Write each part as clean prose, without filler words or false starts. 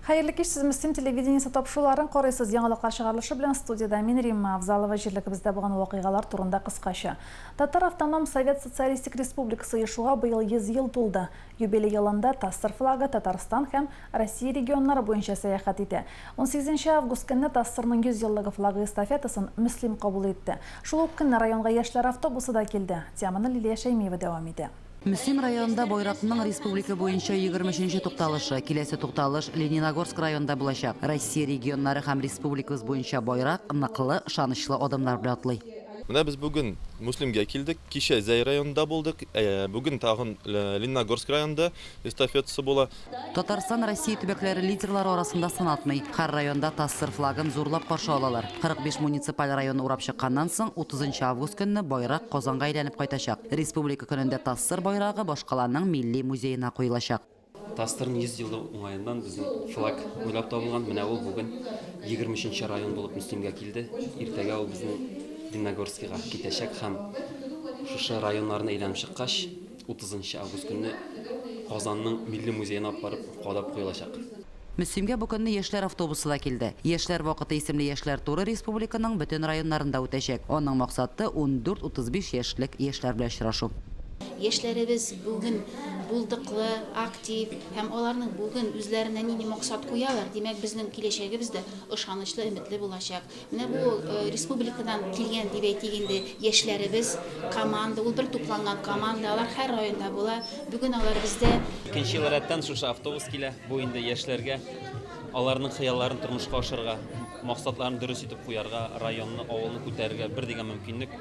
Хәерле кич, сез Мөслим телевидениесе тапшыруларын карыйсыз. Яңалыклар чыгарылышы белән студиядә мин Римма Авзалова җирлегебездә булган вакыйгалар турында кыскача. Татар автоном Совет Социалистик Республикасы оешуга быел 100 ел тулды. Юбилей елында ТАССР флагы Татарстан һәм Россия регионнары буенча сәяхәт итә. 18 август көнне ТАССРның 100 еллыгы флагы эстафетасын Мөслим кабул итте. Шул ук көнне районга яшьләр автобусы да килде. Теманы Лилия Шәймиева дәвам итә. Мөслим районында байракның республика буенча 23 нче тукталышы. Киләсе тукталыш Лениногорск районында булачак. Россия регионнары һәм республикабыз буенча байрак ныклы, ышанычлы адымнар белән атлый. Менә без бүген Мөслимгә килдек. Кичә Зәй районында булдык. Бүген тагын Лениногорск районында эстафетасы була. Татарстан Россия төбәкләре лидерлары арасында сынатмый. Һәр районда ТАССР флагын зурлап каршы алалар. 45 муниципаль районны урап чыкканнан соң, 30 нчы август көнне байрак Казанга әйләнеп кайтачак. Республика көнендә ТАССР байрагы башкаланың Милли музеена куелачак. ТАССРның 100 еллыгы уңаеннан безнең флаг уйлап табылган. Менә ул бүген 23 нче район булып Мөслимгә килде. Иртәгә ул безнең Лениногорскига китәчәк һәм шушы районнарны әйләнеп чыккач, 30 нчы август көнне Казанның Милли музеена алып барып кадап куелачак. Мөслимгә бу көнне яшьләр автобусы да килде. Яшьләр вакыты исемле яшьләр туры республиканың бөтен районнарында үтәчәк. Аның максаты, 14-35 яшьлек яшьләр белән очрашу. Яшьләребез бүген булдыклы, актив һәм аларның бүген үзләренә нинди максат куялар, димәк, безнең киләчәгебез дә ышанычлы, өметле булачак. Менә бу республикадан килгән дип әйтик инде яшьләребез, команда, ул бер тупланган команда, алар һәр районда була. Бүген алар бездә. Икенче ел рәттән шушы автобус килә. Бу инде яшьләргә аларның хыялларын тормышка ашырырга, максатларын дөрес итеп куярга, районны, авылны күтәрергә бер дигән мөмкинлек.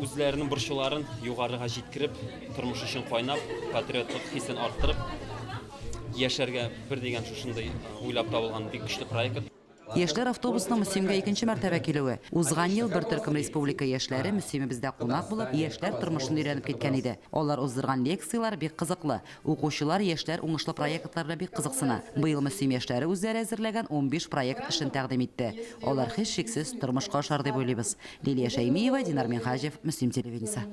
Үзләренең борчуларын югарыга җиткереп, тормыш өчен кайнап, патриотлык хисен арттырып яшәргә бер дигән шушындый уйлап табылган бик көчле проект. Яшьләр автобусының Мөслимгә икенче мәртәбә килүе. Узган ел бер төркем республика яшьләре Мөслимебездә кунак булып, яшьләр тормышын өйрәнеп киткән иде. Алар уздырган лекцияләр бик кызыклы. Укучылар, яшьләр уңышлы проектлар белән бик кызыксына. Быел Мөслим яшьләре үзләре әзерләгән 15 проект эшен тәкъдим итте. Алар һичшиксез тормышка ашар дип уйлыйбыз. Лилия Шәймиева, Динар Минһаҗев, Мөслим телевидениесе.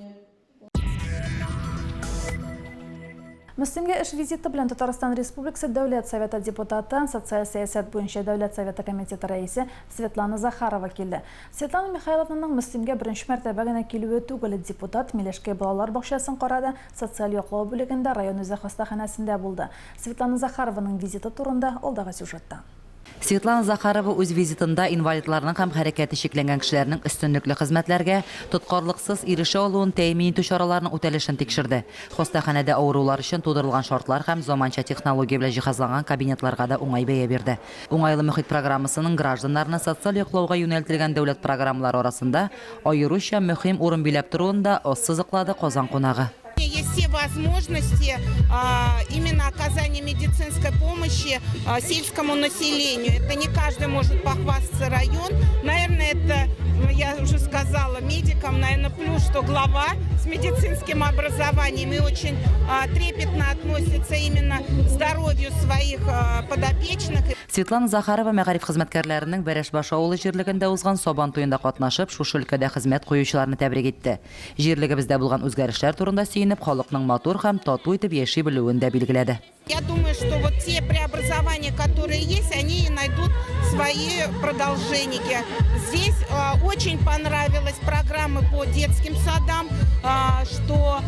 Мөслимгә эш визиты белән Татарстан Республикасы Дәүләт Советы депутаты, социаль сәясәт буенча Дәүләт Советы комитеты рәисе Светлана Захарова килде. Светлана Михайловнаның Мөслимгә беренче мәртәбә генә килүе түгел. Депутат Миләшкәй балалар бакчасын карады, социаль яклау бүлегендә, район үзәк хастаханәсендә булды. Светлана Захарованың визиты турында алдагы сюжетта. Светлана Захарова үз визитында инвалидларның һәм хәрәкәте чикләнгән кешеләрнең өстенлекле хезмәтләргә тоткарлыксыз ирешә алуын тәэмин итү чараларының үтәлешен тикшерде. Хастаханәдә авырулар өчен тудырылган шартлар һәм заманча технология белән җиһазланган кабинетларга да уңай бәя бирде. Уңайлы мохит программасының гражданнарны социаль яклауга юнәлтелгән дәүләт программалары арасында аеруча мөһим урын биләп торуын да ассызыклады Казан кунагы. Есть все возможности именно оказания медицинской помощи сельскому населению. Это не каждый может похвастаться район. Наверное, это, я уже сказала медикам, наверное, плюс, что глава с медицинским образованием и очень трепетно относится именно к здоровью своих подопечных. Светлана Захарова мәгариф хезмәткәрләренең Бәрәшбаш авылы җирлегендә узган Сабан туенда катнашып, шушы өлкәдә хезмәт куючыларны тәбрик итте. Җирлегебездә булган үзгәрешләр турында сөенеп, халыкның матур һәм тату итеп яши белүен дә билгеләде. Я думаю, что вот те преобразования, которые есть, они и найдут свои продолженики. Здесь очень понравилась программа по детским садам, что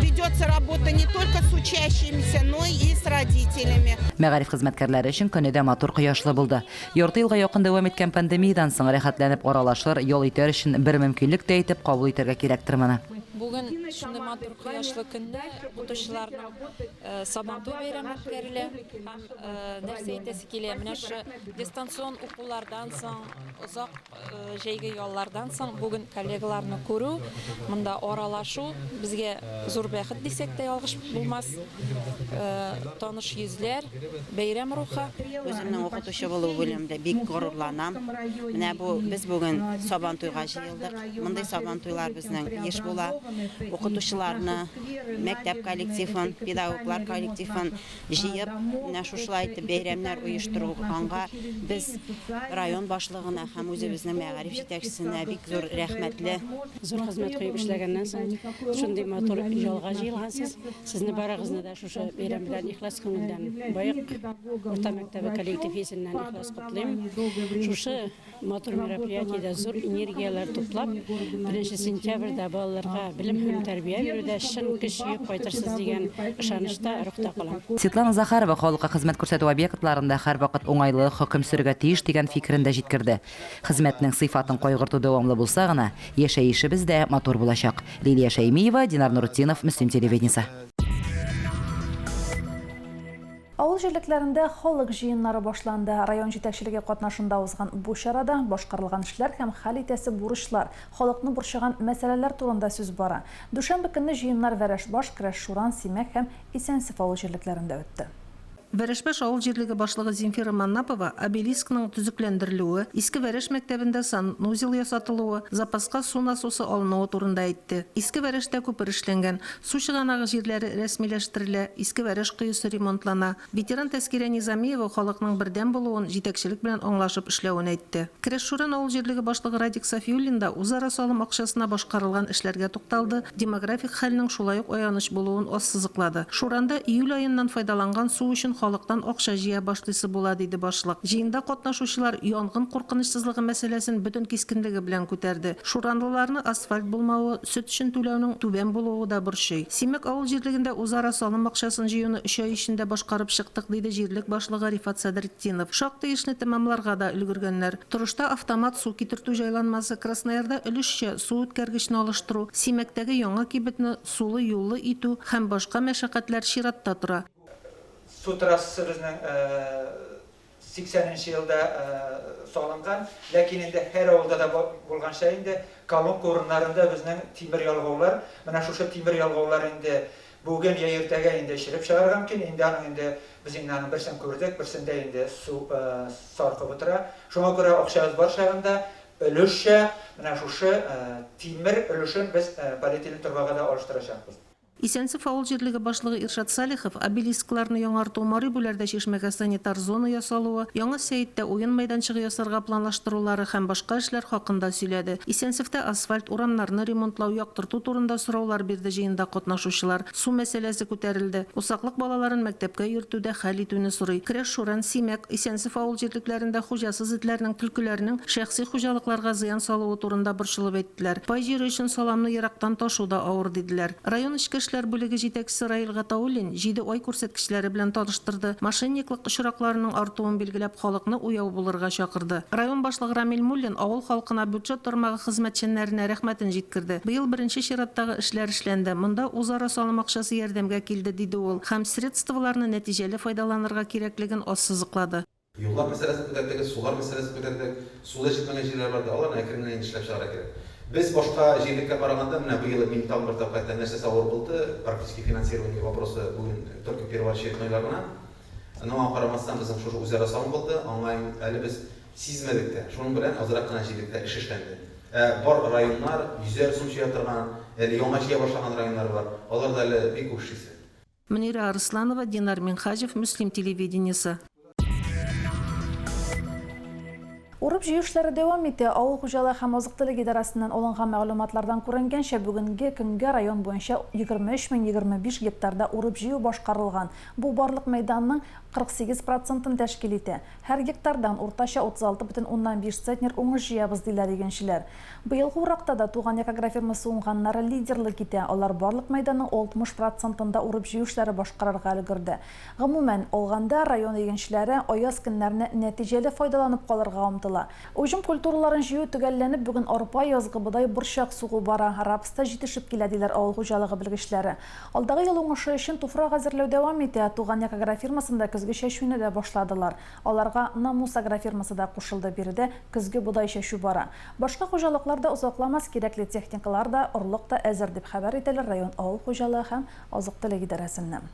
ведется работа не только с учащимися, но и с родителями. Мәгариф хезмәткәрләре өчен көне дә матур, кояшлы булды. Ярты елга якын дәвам иткән пандемиядән соң рәхәтләнеп аралашыр, ял итәр өчен бер мөмкинлек тә итеп кабул итәргә кирәктер моны. Бүген шундый матур кояшлы көнне укытучыларның Сабантуй бәйрәме үткәрелә. Һәм нәрсә әйтәсе килә, менә шушы дистанцион укулардан соң, озак Җәйге яллардан соң бүген коллегаларны күрү, монда аралашу безгә зур бәхет дисәк тә ялгыш булмас. Таныш йөзләр, бәйрәм рухы. Үземнең укытучы булу белән дә бик горурланам. Менә бу без бүген Сабантуйга җыелдык. Мондый Сабантуйлар безнең еш була. Укытучыларны, мәктәп коллективын, педагоглар коллективын җыеп, менә шушылай итеп бәйрәмнәр оештырылганга без район башлыгына һәм үзебезнең мәгариф җитәкчесенә бик зур рәхмәтле. Зур хезмәт куеп эшләгәннән соң, шундый матур ялга җыелгансыз. Сезне барыгызны да шушы бәйрәм белән ихлас күңелдән Баек урта мәктәбе коллективы исеменнән ихлас котлыйм. Шушы Матур мероприятиедә зур энергияләр туплап, беренче сентябрьдә балаларга белем һәм тәрбия бирүдә чын көч җыеп кайтырсыз дигән ышанычта, рухта калам. Светлана Захарова халыкка хезмәт күрсәтү объектларында һәрвакыт уңайлылык хөкем сөрергә тиеш дигән фикерен дә җиткерде. Хезмәтнең сыйфатын кайгырту дәвамлы булса гына, яшәешебез дә матур булачак. Лилия Шәймиева, Динар Нуртдинов, Мөслим телевидениесе. Авыл җирлекләрендә халык җыеннары башланды. Район җитәкчелеге катнашында узган бу чарада башкарылган эшләр һәм хәл итәсе бурычлар, халыкны борчыган мәсьәләләр турында сүз бара. Дүшәмбе көнне җыеннар Вәрәшбаш, Керәш-Шуран, Симәк һәм Исәнсеф авыл җирлекләрендә үтте. Вәрәшбаш авыл җирлеге башлыгы Земфира Маннапова обелискның төзекләндерелүе, Иске Вәрәш мәктәбендә санузел ясатылуы, запаска су насосы алынуы турында әйтте. Иске Вәрәштә күпер эшләнгән, Су чыганагы җирләре рәсмиләштерелә, Иске Вәрәш коесы ремонтлана. Ветеран Тәскирә Низамиева халыкның бердәм булуын, җитәкчелек белән аңлашып эшләвен әйтте. Керәшшуран авыл җирлеге башлыгы Радик Сафиуллин да үзара салым акчасына башкарылган эшләргә тукталды, демографик хәлнең шулай ук аяныч булуын ассызыклады. Шуранда июль аеннан файдаланган су өчен халыктан акча җыя башлыйсы була, диде башлык. Җыенда катнашучылар янгын куркынычсызлыгы мәсьәләсен бөтен кискенлеге белән күтәрде. Шуранлыларны асфальт булмавы, сөт өчен түләүнең түбән булуы да борчый. Симәк авыл җирлегендә үзара салым акчасын җыюны өч ай эчендә башкарып чыктык, диде җирлек башлыгы Рифат Сәдретдинов. Шактый эшне тәмамларга да өлгергәннәр. Торышта автомат су китертү җайланмасы, Красноярда өлешчә су үткәргечне алыштыру, Симәктәге яңа кибетне сулы-юллы итү һәм башка мәшәкатьләр чиратта тора. Су трассасы безнең 80 нче елда салынган, ләкин инде һәр авылда да булганча инде колонка урыннарында безнең тимер ялгаулар, менә шушы тимер ялгаулар инде бүген я иртәгә инде череп чыгарга мөмкин, инде аның инде без инде аның берсен күрдек, берсендә инде су саркып утыра. Шуңа күрә акчабыз бар чагында өлешчә менә шушы тимер өлешен без полиэтилен торбага да алыштырачакбыз. Исәнсеф авыл җирлеге башлыгы Иршат Салихов обелискларны яңарту, Мари Бүләрдә чишмәгә санитар зона ясалуы, Яңа Сәеттә уен мәйданчыгы ясарга планлаштырулары һәм башка эшләр хакында сөйләде. Исәнсефтә асфальт, урамнарны ремонтлау, яктырту турында сораулар бирде җыенда катнашучылар. Су мәсьәләсе күтәрелде. Усаклык балаларын мәктәпкә йөртүдә хәл итүне сорый. Керәш-Шуран, Симәк, Исәнсеф авыл җирлекләрендә хуҗасыз этләрнең, төлкеләрнең шәхси хуҗалыкларга зыян салуы турында борчылып әйттеләр. Пай җире өчен саламны ерактан ташу да авыр, диделәр. Район эчке эшләр бүлеге җитәкчесе Раил Гатауллин җиде ай күрсәткечләре белән таныштырды, мошенниклык очракларының артуын билгеләп, халыкны уяу булырга чакырды. Район башлыгы Рамил Муллин авыл халкына, бюджет тармагы хезмәтчәннәренә рәхмәтен җиткерде. Быел беренче чираттагы эшләр эшләнде, монда үзара салым акчасы ярдәмгә килде, диде ул һәм средстволарны нәтиҗәле файдаланырга кирәклеген ассызыклады. Юллар мәсьәләсен күтәрдегез, сулар мәсьәләсен күтәрдек. Су да җитмәгән җирләр бар иде, аларны әкрен генә инде эшләп чыгарга кирәк. Без башка җирлеккә караганда, менә быел мин тагын бер тапкыр әйтәм, нәрсәсе авыр булды, практически финансирование вопросы бүген только первоочереднойлар гына. Но аңа карамастан, безнең шушы үзара салым булды, аңа әле без сизмәдек тә. Шуның белән азрак кына җирлектә эш эшләнде. Ә бар районнар, йөзәр сум җыя торган, әле яңа җыя башлаган районнар бар, аларда әле бик күп эшлисе. Мөнирә Арысланова, Динар Минһаҗев, Мөслим телевидениесе. Урып-җыю эшләре дәвам итә. Авыл хуҗалыгы һәм азык-төлек идарәсеннән алынган мәгълүматлардан күренгәнчә, бүгенге көнгә район буенча 23 025 гектарда урып-җыю башкарылган. Бу барлык мәйданның 48 процентын тәшкил итә. Һәр гектардан уртача 36,5 центнер уңыш җыябыз, диләр игенчеләр. Быелгы уракта да Туган як агрофирмасы уңганнары лидерлык итә, алар барлык мәйданның 60 процентында урып-җыю эшләре башкарырга өлгерде. Гомумән алганда, район игенчеләре аяз көннәрне нәтиҗәле файдаланып калырга омтыла. Уҗым культураларын җыю төгәлләнеп, бүген арпа, язгы бодай, борчак сугу бара, рапс та җитешеп килә, диләр авыл хуҗалыгы белгечләре. Алдагы ел уңышы өчен туфрак әзерләү дәвам итә. Туган як агрофирмасында көзге чәчүне дә башладылар. Аларга Намус агрофирмасы да кушылды, биредә көзге бодай чәчү бара. Башка хуҗалыклар да озакламас, кирәкле техникалар да, орлык та әзер, дип хәбәр итәләр район авыл хуҗалыгы һәм азык-төлек идарәсеннән.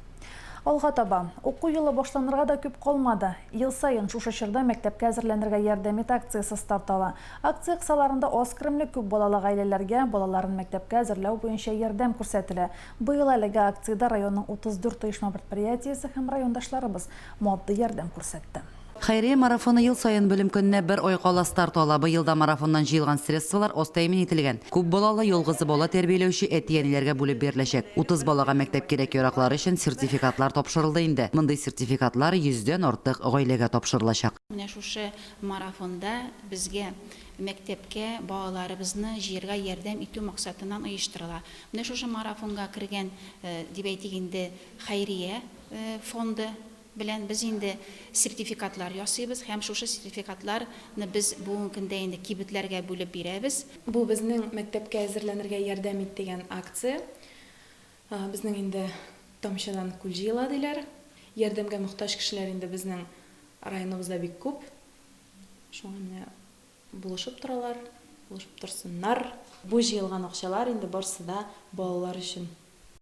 Алга таба. Уку елы башланырга да күп калмады. Ел саен шушы чорда Мәктәпкә әзерләнергә ярдәм ит акциясе старт ала. Акция кысаларында аз керемле күп балалы гаиләләргә балаларын мәктәпкә әзерләү буенча ярдәм күрсәтелә. Быел әлеге акциядә районның 34 оешма-предприятиесе һәм райондашларыбыз матди ярдәм күрсәтте. Хәйрия марафоны ел саен Белем көненә бер ай кала старт ала. Быел да марафоннан җыелган средстволар аз тәэмин ителгән. Күп балалы, ялгызы бала тәрбияләүче әти-әниләргә бүлеп биреләчәк. 30 балага мәктәп кирәк-яраклары өчен сертификатлар тапшырылды инде. Мондый сертификатлар йөздән артык гаиләгә тапшырылачак. Менә шушы марафонда безгә мәктәпкә балаларыбызны җыярга ярдәм итү максатыннан оештырыла. Менә шушы марафонга кергән, дип әйтик инде, хәйрия фонды белән без инде сертификатлар ясыйбыз һәм шушы сертификатлар ны без бүгенге көндә инде кибетләргә бүлеп бирәбез. Бу безнең Мәктәпкә әзерләнергә ярдәм ит дигән акция. Безнең инде тамчыдан күл җыела диләр. Ярдәмгә мохтаҗ кешеләр инде безнең районыбызда бик күп. Шуңа менә булышып торалар, булышып торсыннар. Бу җыелган акчалар инде барсы да балалар өчен.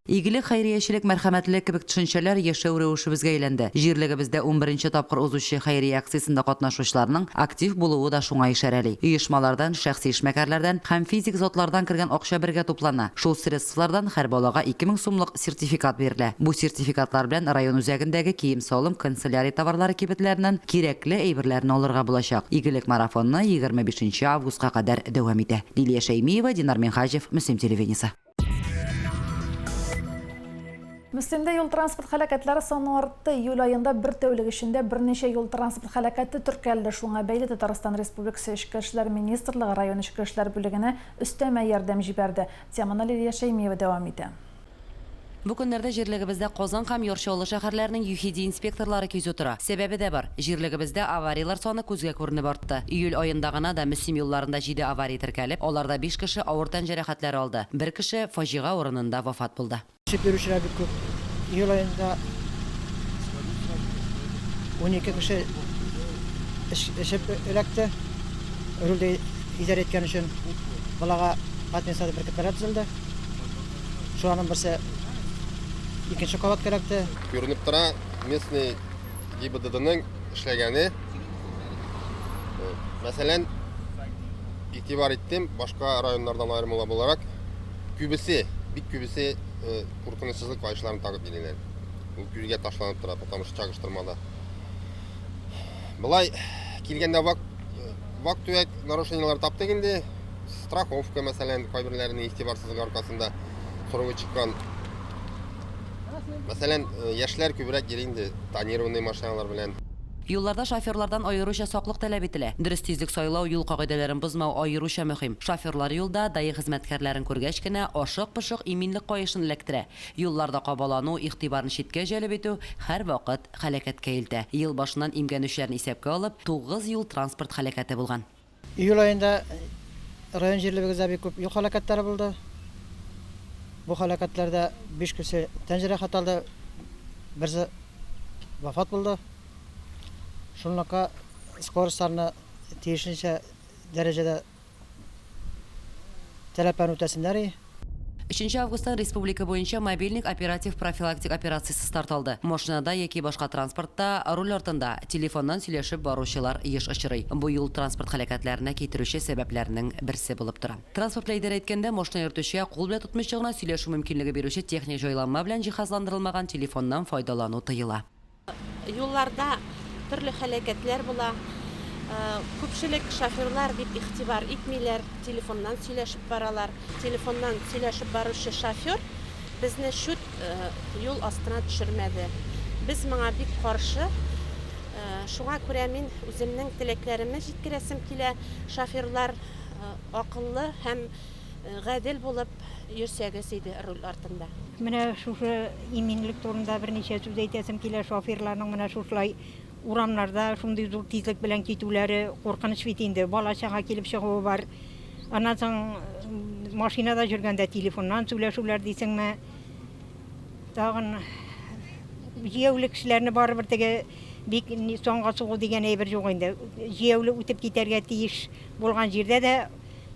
Игелек, хәйриячелек, мәрхәмәтлелек кебек төшенчәләр яшәү рәвешебезгә әйләнде. Җирлегебездә унберенче тапкыр узучы хәйрия акциясендә катнашучыларның актив булуы да шуңа ишарәли. Оешмалардан, шәхси эшмәкәрләрдән һәм физик затлардан кергән акча бергә туплана. Шул средстволардан һәр балага 2000 сумлык сертификат бирелә. Бу сертификатлар белән район үзәгендәге кием-салым, канцелярия товарлары кибетләреннән кирәкле әйберләрне алырга булачак. Игелек марафоны 25 нче августка кадәр дәвам итә. Лилия Шәймиева, Динар Минһаҗев, Мөслим телевидениесе. Мөслимдә юл-транспорт һәлакәтләре саны артты. Июль аенда бер тәүлек эчендә берничә юл-транспорт һәлакәте теркәлде. Шуңа бәйле Татарстан Республикасы Эчке эшләр министрлыгы район эчке эшләр бүлегенә өстәмә ярдәм җибәрде. Теманы Лилия Шәймиева дәвам итә. Бу көннәрдә җирлегебездә Казан һәм Яр Чаллы шәһәрләренең ЮХИДИ инспекторлары кизү тора. Сәбәбе дә бар, җирлегебездә аварияләр саны күзгә күренеп артты. Июль аенда гына да Мөслим юлларында җиде авария теркәлеп, аларда биш кеше авыр тән җәрәхәтләре алды, бер кеше фаҗига урынында вафат булды. Эчеп йөрүчеләр бик күп. Июль аенда 12 кеше эчеп эләкте. Рульдә идарә иткән өчен балага административ беркетмәләр төзелде. Шуларның берсе икенче кабат эләкте. Күренеп тора, местный ГИБДДның эшләгәне. Мәсәлән, игътибар иттем, башка районнардан аермалы буларак, күбесе, бик күбесе куркынычсызлык каешларын тагып йөриләр. Ул күзгә ташланып тора, потому что чагыштырмада. Болай килгәндә вак вак-төяк нарушениеләр таптык инде. Страховка, мәсәлән, кайберләренең игътибарсызлыгы аркасында срогы чыккан. Мәсәлән, яшьләр күбрәк йөри инде тонированный машиналар белән. Юлларда шоферлардан аеруча саклык таләп ителә. Дөрес тизлек сайлау, юл кагыйдәләрен бозмау аеруча мөһим. Шоферлар юлда даи хезмәткәрләрен күргәч кенә, ашык-пошык иминлек каешын эләктерә. Юлларда кабалану, игътибарны читкә җәлеп итү һәрвакыт һәлакәткә илтә. Ел башыннан имгәнүчеләрне исәпкә алып, тугыз юл-транспорт һәлакәте булган. Июль аенда район җирлебегездә бик күп юл һәлакәтләре булды. Бу һәлакәтләрдә биш кеше тән җәрәхәте алды, берсе вафат булды. Шунлыкка скоростьларны тиешенчә дәрәҗәдә таләпләрне үтәсеннәр и. Өченче августтан республика буенча Мобильник оператив-профилактик операциясе старт алды. Машинада яки башка транспортта руль артында телефоннан сөйләшеп баручылар еш очрый. Бу юл-транспорт һәлакәтләренә китерүче сәбәпләрнең берсе булып тора. Транспорт белән идарә иткәндә машина йөртүчегә кул белән тотмыйча гына сөйләшү мөмкинлеге бирүче техник җайланма белән җиһазландырылмаган телефоннан файдалану тыела. Юлларда төрле һәлакәтләр була. Күпчелек шоферлар бик игътибар итмиләр, телефоннан сөйләшеп баралар. Телефоннан сөйләшеп баручы шофер безне чүт юл астына төшермәде. Без моңа бик каршы. Шуңа күрә мин үземнең теләкләремне җиткерәсем килә, шоферлар акыллы һәм гадел булып йөрсәгез иде руль артында. Менә шушы иминлек турында берничә сүз әйтәсем килә. Шоферларның менә шушылай урамнарда шундый зур тизлек белән китүләре куркыныч бит инде. Бала-чага килеп чыгуы бар. Аннан соң машинада йөргәндә телефоннан сөйләшүләр дисеңме. Тагын җәяүле кешеләрне барыбер теге бик санга сугу дигән әйбер юк инде. Җәяүле үтеп китәргә тиеш булган җирдә дә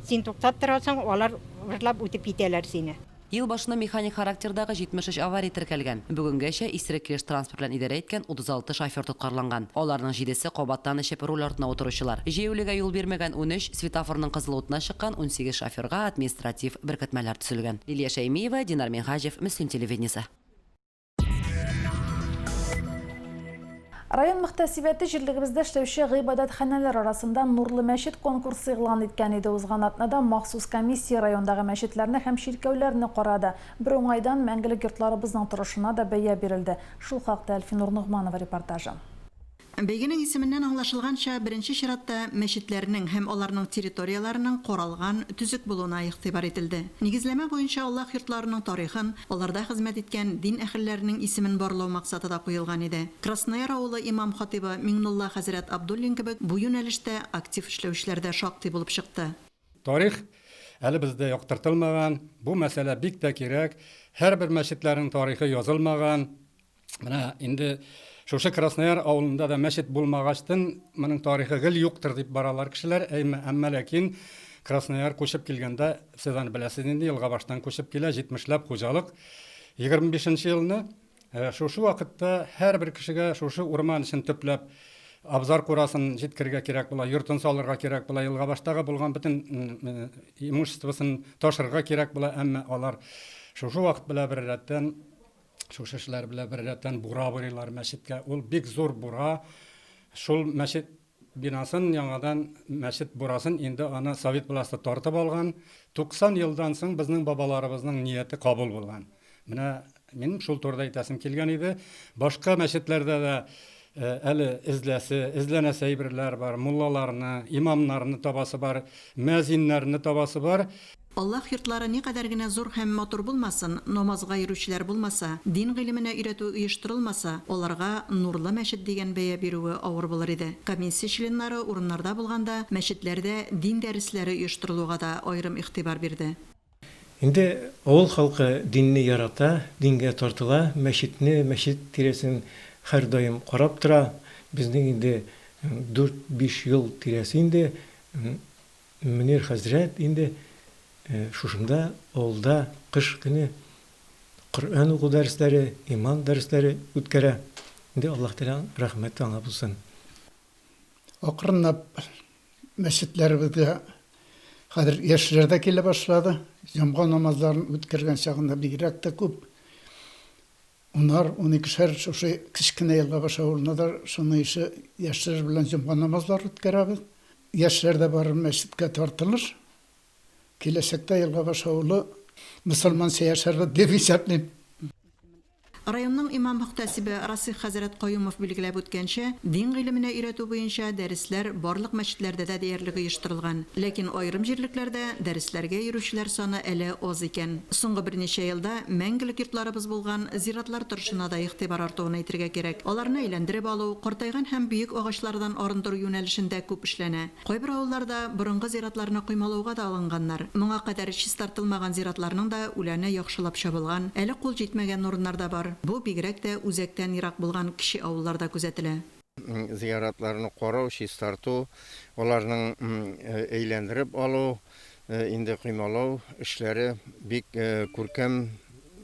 Син туктап торасың, алар выжлап үтеп китәләр сине. Ел башында механик характердагы 73 авария теркәлгән. Бүгенгәчә исерек килеш транспорт белән идарә иткән 36 шофер тоткарланган. Аларның җидесе кабаттан эчеп руль артына утыручылар. Җәяүлегә юл бирмәгән 13, светофорның кызыл утына чыккан 18 шоферга административ беркетмәләр төзелгән. Лилия Шәймиева, Динар Минһаҗев, Мөслим телевидениесе. Район мөхтәсибәте җирлегебездә эшләүче гыйбадәтханәләр арасында Нурлы мәчет конкурсы игълан иткән иде. Узган атнада махсус комиссия райондагы мәчетләрне һәм чиркәүләрне карады. Бер уңайдан мәңгелек йортларыбызның торышына да бәя бирелде. Шул хакта Әлфинур Ногманова репортажы. Бәйгенең исеменнән аңлашылганча, беренче чиратта мәчетләрнең һәм аларның территорияләренең каралган, төзек булуына игътибар ителде. Нигезләмә буенча Аллаһ йортларының тарихын, аларда хезмәт иткән дин әһелләренең исемен барлау максаты да куелган иде. Краснояр авылы имам-хатыйбы Миңнулла хәзрәт Абдуллин кебек бу юнәлештә актив эшләүчеләр дә шактый булып чыкты. Тарих әле бездә яктыртылмаган, бу мәсьәлә бик тә кирәк. Һәрбер мәчетләрнең тарихы язылмаган. Менә инде шушы Краснояр авылында да мәчет булмагачтын, моның тарихы гел юктыр дип баралар кешеләр. Әйме, әмма ләкин Краснояр күчеп килгәндә, сез аны беләсез инде, Елгабаштан күчеп килә, 70ләп хуҗалык. 25 нче елны э, шушы вакытта һәрбер кешегә шушы урман эчен төпләп абзар курасын җиткерергә кирәк була, йортын салырга кирәк була, Елгабаштагы булган бөтен э, имуществосын ташырга кирәк була, әмма алар шушы вакыт белән беррәттән Шушы эшләр белән беррәттән бура бурыйлар мәчеткә. Ул бик зур бура. Шул мәчет бинасын яңадан мәчет бурасын инде аны совет власте тартып алган. 90 елдан соң безнең бабаларыбызның нияте кабул булган. Менә минем шул турыда әйтәсем килгән иде. Башка мәчетләрдә дә э, әле эзләсе, эзләнәсе әйберләр бар. Муллаларны, имамнарны табасы бар, мәзиннәрне табасы бар. Аллаһ йортлары никадәр генә зур һәм матур булмасын, намазга йөрүчеләр булмаса, дин гыйлеменә өйрәтү оештырылмаса, аларга нурлы мәчет дигән бәя бирүе авыр булыр иде. Комиссия членнары урыннарда булганда, мәчетләрдә дин дәресләре оештырылуга да аерым игътибар бирде. Инде авыл халкы динне ярата, дингә тартыла, мәчетне, мәчет тирәсен һәрдаим карап тора. Безнең инде дүрт-биш ел тирәсе инде Мөнир хәзрәт инде шушында авылда кыш көне Коръән уку дәресләре, иман дәресләре үткәрә. Инде Аллаһ Тәгаләнең рәхмәте аңа булсын. Акрынлап мәчетләребезгә хәзер яшьләр дә килә башлады. Җомга намазларын үткәргән чагында бигрәк тә күп. Унар, уникешәр шушы кечкенә Елгабаш авылында да шуның ише яшьләр белән җомга намазлары үткәрәбез. Яшьләр дә барыр мәчеткә тартылыр. Киләчәктә Елгабаш авылы мөселманча яшәрбез дип исәплим. Районның имам-мөхтәсибе Расыйх хәзрәт Каюмов билгеләп үткәнчә, дин гыйлеменә өйрәтү буенча дәресләр барлык мәчетләрдә дә диярлек оештырылган. Ләкин аерым җирлекләрдә дәресләргә йөрүчеләр саны әле аз икән. Соңгы берничә елда мәңгелек йортларыбыз булган зиратлар торышына да игътибар артуын әйтергә кирәк. Аларны әйләндереп алу, картайган һәм бөек агачлардан арындыру юнәлешендә күп эшләнә. Кайбер авылларда борынгы зиратларны коймалауга да алынганнар. Моңа кадәр чистартылмаган зиратларның да үләне яхшылап чабылган, әле кул җитмәгән урыннар да бар. Бу бигрәк тә үзәктән ерак булган кече авылларда күзәтелә. Зыяратларны карау, чистарту, аларның әйләндереп алу, инде коймалау эшләре бик күркәм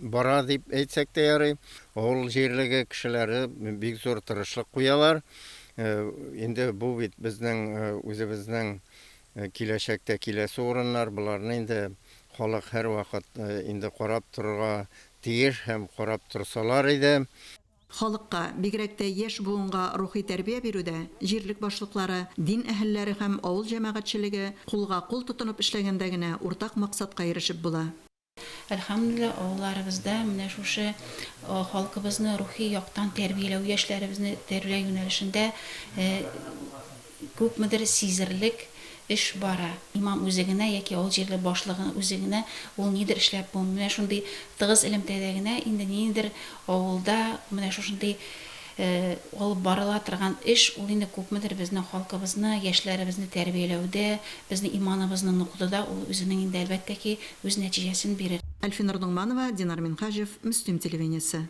бара дип әйтсәк тә ярый. Авыл җирлеге кешеләре бик зур тырышлык куялар. Инде бу бит безнең үзебезнең киләчәктә киләсе урыннар, боларны инде халык һәрвакыт инде карап торырга тиеш һәм карап торсалар иде. Халыкка, бигрәк тә яшь буынга рухи тәрбия бирүдә җирлек башлыклары, дин әһелләре һәм авыл җәмәгатьчелеге кулга-кул тотынып эшләгәндә генә уртак максатка ирешеп була. Әлхәмдүлилләһ, авылларыбызда менә шушы халкыбызны рухи яктан тәрбияләү, яшьләребезне тәрбияләү юнәлешендә күпмедер сизерлек эш бара. Имам үзе генә яки авыл җирле башлыгы үзе генә ул нидер эшләп булмый. Менә шундый тыгыз элемтәдә генә инде ниндидер авылда менә шушындый алып барыла торган эш ул инде күпмедер безнең халкыбызны, яшьләребезне тәрбияләүдә, безнең иманыбызны ныгытуда ул үзенең инде, әлбәттә ки, үз нәтиҗәсен бирер. Әлфинур Ногманова, Динар Минһаҗев, Мөслим телевидениесе.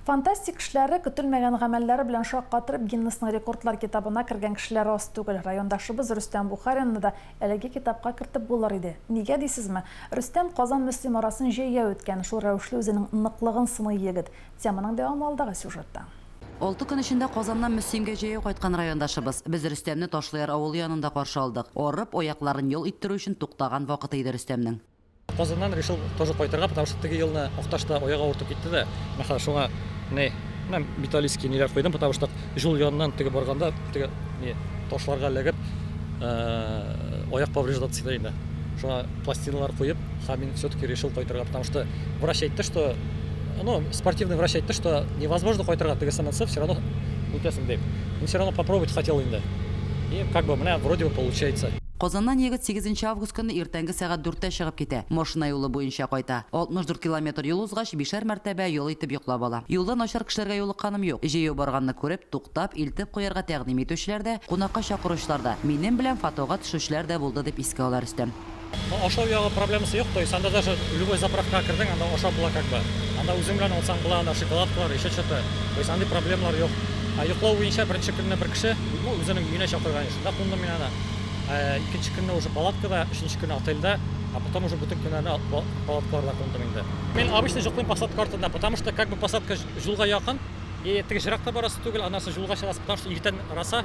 Фантастик эшләре, көтелмәгән гамәлләре белән шаккатырып, Гиннесның рекордлар китабына кергән кешеләр аз түгел. Райондашыбыз Рөстәм Бухаринны да әлеге китапка кертеп булыр иде. Нигә дисезме? Рөстәм Казан-Мөслим арасын җәяү үткән, шул рәвешле үзенең ныклыгын сыный егет. Теманың дәвамы алдагы сюжетта. Алты көн эчендә Казаннан Мөслимгә җәяү кайткан райондашыбыз. Без Рөстәмне Ташлыяр авылы янында каршы алдык. Арып, аякларын ял иттерү өчен туктаган вакыты иде Рөстәмнең. Казаннан решил тоже кайтырга, потому что теге елны Акташта аяк авыртып китте дә, менә хәзер шуңа ни, менә металлический ниләр куйдым, потому что юл яныннан теге барганда теге ни ташларга эләгеп, аяк повреждаться итә инде. Шуңа пластиналар куеп, һәм мин все-таки решил кайтырга, потому что врач әйтте, что ну, спортивный врач әйтте, что невозможно кайтырга, теге СНЦ все равно үтәсең дип. Мин все равно попробовать хотел инде. И как бы менә вроде бы получается. Казаннан егет сигезенче август көнне иртәнге сәгать дүрттә чыгып китә. Машина юлы буенча кайта. 64 километр юл узгач, бишәр мәртәбә ял итеп йоклап ала. Юлда начар кешеләргә юлыкканым юк. Җәяү барганны күреп, туктап, илтеп куярга тәкъдим итүчеләр дә, кунакка чакыручылар да, минем белән фотога төшүчеләр дә булды, дип искә ала Рөстәм. Ну, ашау ягы проблемасы юк, то есть анда даже любой заправкага кердең, анда ашап була как бы. Анда үзең белән алсаң була, анда шоколадкалар, еще что-то. То есть андый проблемалар юк. Ә йоклау буенча беренче көнне бер кеше, ну, үзенең өенә чакырган иде, шунда кундым мин аны. Ә икенче көнне уже палаткада, өченче көнне отельдә, а потом уже бөтен көннәрне палаткаларда кундым инде. Мин обычно йоклыйм посадка артында, потому что как бы посадка юлга якын, и теге ерак та барасы түгел, аннан соң юлга чыгасы, потому что иртән роса,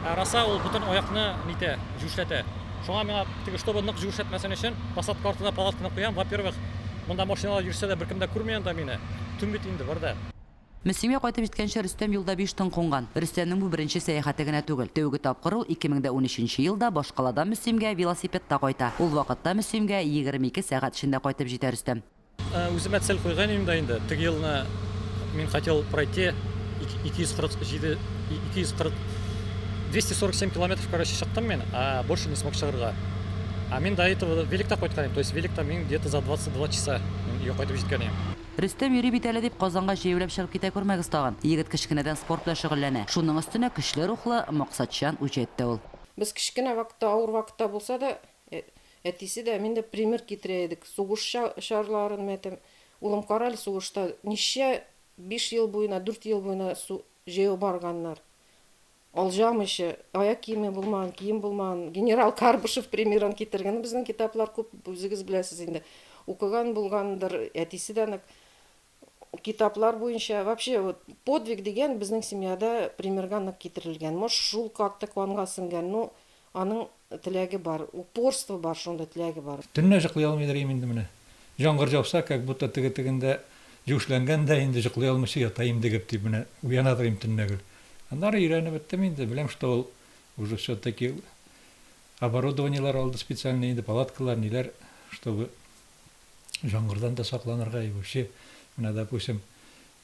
ә роса ул бөтен аякны нитә, җүшләтә. Шуңа миңа теге чтобы нык җүшләтмәсен өчен посадка артына палатканы куям. Во-первых, монда машиналар йөрсә дә беркем дә күрми анда мине. Төн бит инде бар да. Мөслимгә кайтып җиткәнче Рөстәм юлда биш төн кунган. Рөстәмнең бу беренче сәяхәте генә түгел. Тәүге тапкыр ул 2013 нче елда башкаладан Мөслимгә велосипедта кайта. Ул вакытта Мөслимгә 22 сәгать эчендә кайтып җитә Рөстәм. Үземә цель куйган идем дә инде. Теге елны мин хотел пройти 247, 240, 247 километров, короче, чыктым мин, а больше не смог чыгарга. А мин до этого великта кайткан идем, то есть великта мин где-то за 22 часа мин өйгә кайтып җиткән идем. Рөстәм йөри бит әле дип Казанга җәяүләп чыгып китә күрмәгез тагын. Егет кечкенәдән спорт белән шөгыльләнә. Шуның өстенә көчле рухлы, максатчан, үҗәт тә ул. Без кечкенә вакытта, авыр вакытта булса да, әтисе дә, мин дә пример китерә идек. Сугыш чорларын, мәтәм, улым, кара әле, сугышта ничә биш ел буена, дүрт ел буена җәяү барганнар. Алҗамыйча, аяк киеме булмаган, кием булмаган. Генерал Карбышев примерын китергән. Безнең китаплар күп, үзегез беләсез инде. Укыган булгандыр, әтисе дә нык китаплар буенча. Вообще, вот, подвиг дигән безнең семьяда примерга нык китерелгән. Может, шул каты канга сеңгән, но аның теләге бар, упорство бар, шунда теләге бар. Төнлә җоклый алмыйдыр идем инде менә. Җаңгыр җауса, как будто теге тегендә җүшләнгән дә инде җоклый алмыйча ята имдегеп дип менә уянадыр идем төнлә гел. Аннары өйрәнеп беттем инде, беләм, что ул уже все-таки оборудованиеләр алды специальный инде, палаткалар, ниләр, чтобы җаңгырдан да сакланырга и вообще, менә допустим,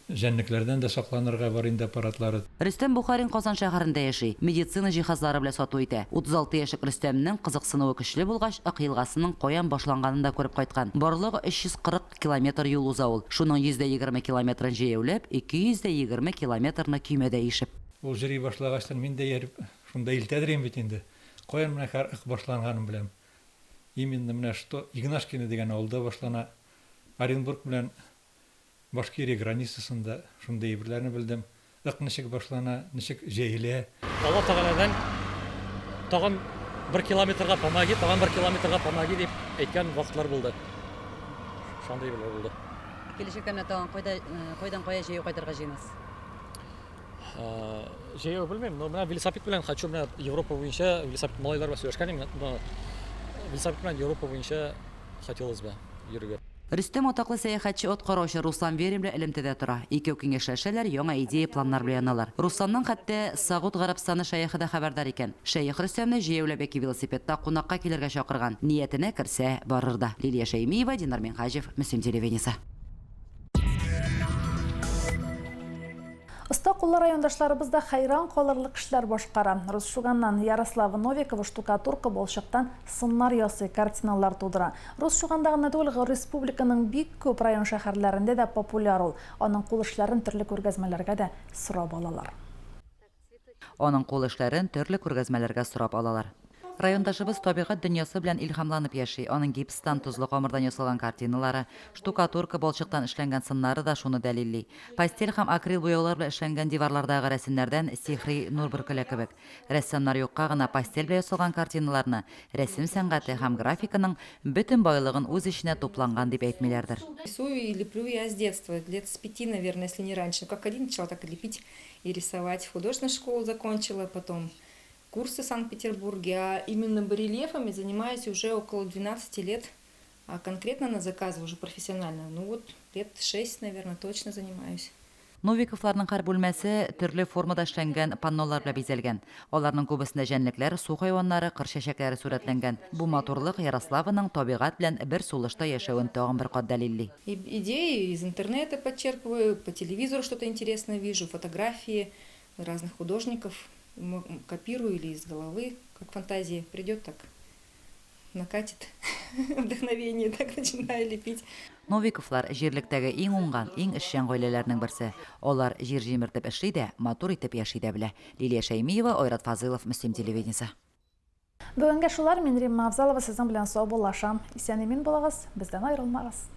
җәнлекләрдән дә сакланырга бар инде аппаратлары. Рөстәм Бухарин Казан шәһәрендә яши, медицина җиһазлары белән сату итә. 36 яшьлек Рөстәмнең кызыксынуы көчле булгач, Ык елгасының каян башланганын да күреп кайткан. Барлыгы 340 километр юл уза ул. Шуның 120 километрын җәяүләп, 220 километрны көймәдә ишеп. Ул җыри башлагачтын мин дә ияреп шунда илтәдер идем бит инде. Каян менә хәр Ык башланганын беләм. Именно менә что Игнашкино дигән авылда башлана. Оренбург белән Башкирия границасында шундый әйберләрне белдем. Ык ничек башлана, ничек җәелә. Алла Тәгаләдән тагын бер километрга помоги, тагын бер километрга помоги дип әйткән вакытлар булды. Шундый әйберләр булды. Киләчәктә менә тагын кайда, кайдан кая җәяү кайтырга җыенасыз? Җәяү белмим, но менә велосипед белән хочу менә Европа буенча велосипед малайлар белән сөйләшкән идем, но велосипед белән Европа буенча хотелось бы йөрергә. Рөстәм атаклы сәяхәтче ат караучы Руслан Верин белән элемтәдә тора. Икәү киңәшләшәләр, яңа идея-планнар белән яналар. Русланның хәтта Согуд Гарәбстаны шәехе дә хәбәрдар икән. Шәех Рөстәмне җәяүләп яки велосипедта кунакка килергә чакырган. Ниятенә керсә, барыр да. Лилия Шәймиева, Динар Минһаҗев, Мөслим телевидениесе. Оста куллы райондашларыбыз да хәйран калырлык эшләр башкара. Рус Шуганнан Ярослава Новикова штукатурка, балчыктан сыннар ясый, картиналар тудыра. Рус Шуганда гына түгел, республиканың бик күп район-шәһәрләрендә дә популяр ул. Аның кул эшләрен төрле күргәзмәләргә дә сорап алалар. Аның кул эшләрен төрле күргәзмәләргә сорап алалар. Райондашыбыз табигать дөньясы белән илһамланып яши. Аның гипстан, тозлы камырдан ясалган картиналары, штукатурка, балчыктан эшләнгән сыннары да шуны дәлилли. Пастель һәм акрил буяулар белән эшләнгән диварлардагы рәсемнәрдән сихри нур бөркелә кебек. Рәссамнар юкка гына пастель белән ясалган картиналарны рәсем сәнгате һәм графиканың бөтен байлыгын үз эченә тупланган дип әйтмиләрдер. Рисую и леплю я с детства, лет с пяти, наверное, если не раньше. Как один начала, так и лепить и рисовать. Художественную школу закончила, потом курсы в Санкт-Петербурге, а именно барельефами занимаюсь уже около 12 лет, а конкретно на заказы уже профессионально, ну вот лет 6, наверное, точно занимаюсь. Новиковларның һәр бүлмәсе төрле формада эшләнгән паннолар белән бизәлгән. Аларның күбесендә җәнлекләр, су хайваннары, кыр чәчәкләре сурәтләнгән. Бу матурлык Ярославаның табигать белән бер сулышта яшәвен тагын бер кат дәлилли. И идеи из интернета подчерпываю, по телевизору что-то интересное вижу, фотографии разных художников копирую или из головы, как фантазия придет, так накатит вдохновение, так начинаю лепить. Новиковлар җирлектәге иң уңган, иң эшчән гаиләләрнең берсе. Алар җир җимертеп эшли дә, матур итеп яши дә белә. Лилия Шәймиева, Айрат Фазылов, Мөслим телевидениесе. Бүгенгә шулар, мин Римма Авзалова сезнең белән саубуллашам. Исән-имин булыгыз, бездән аерылмагыз.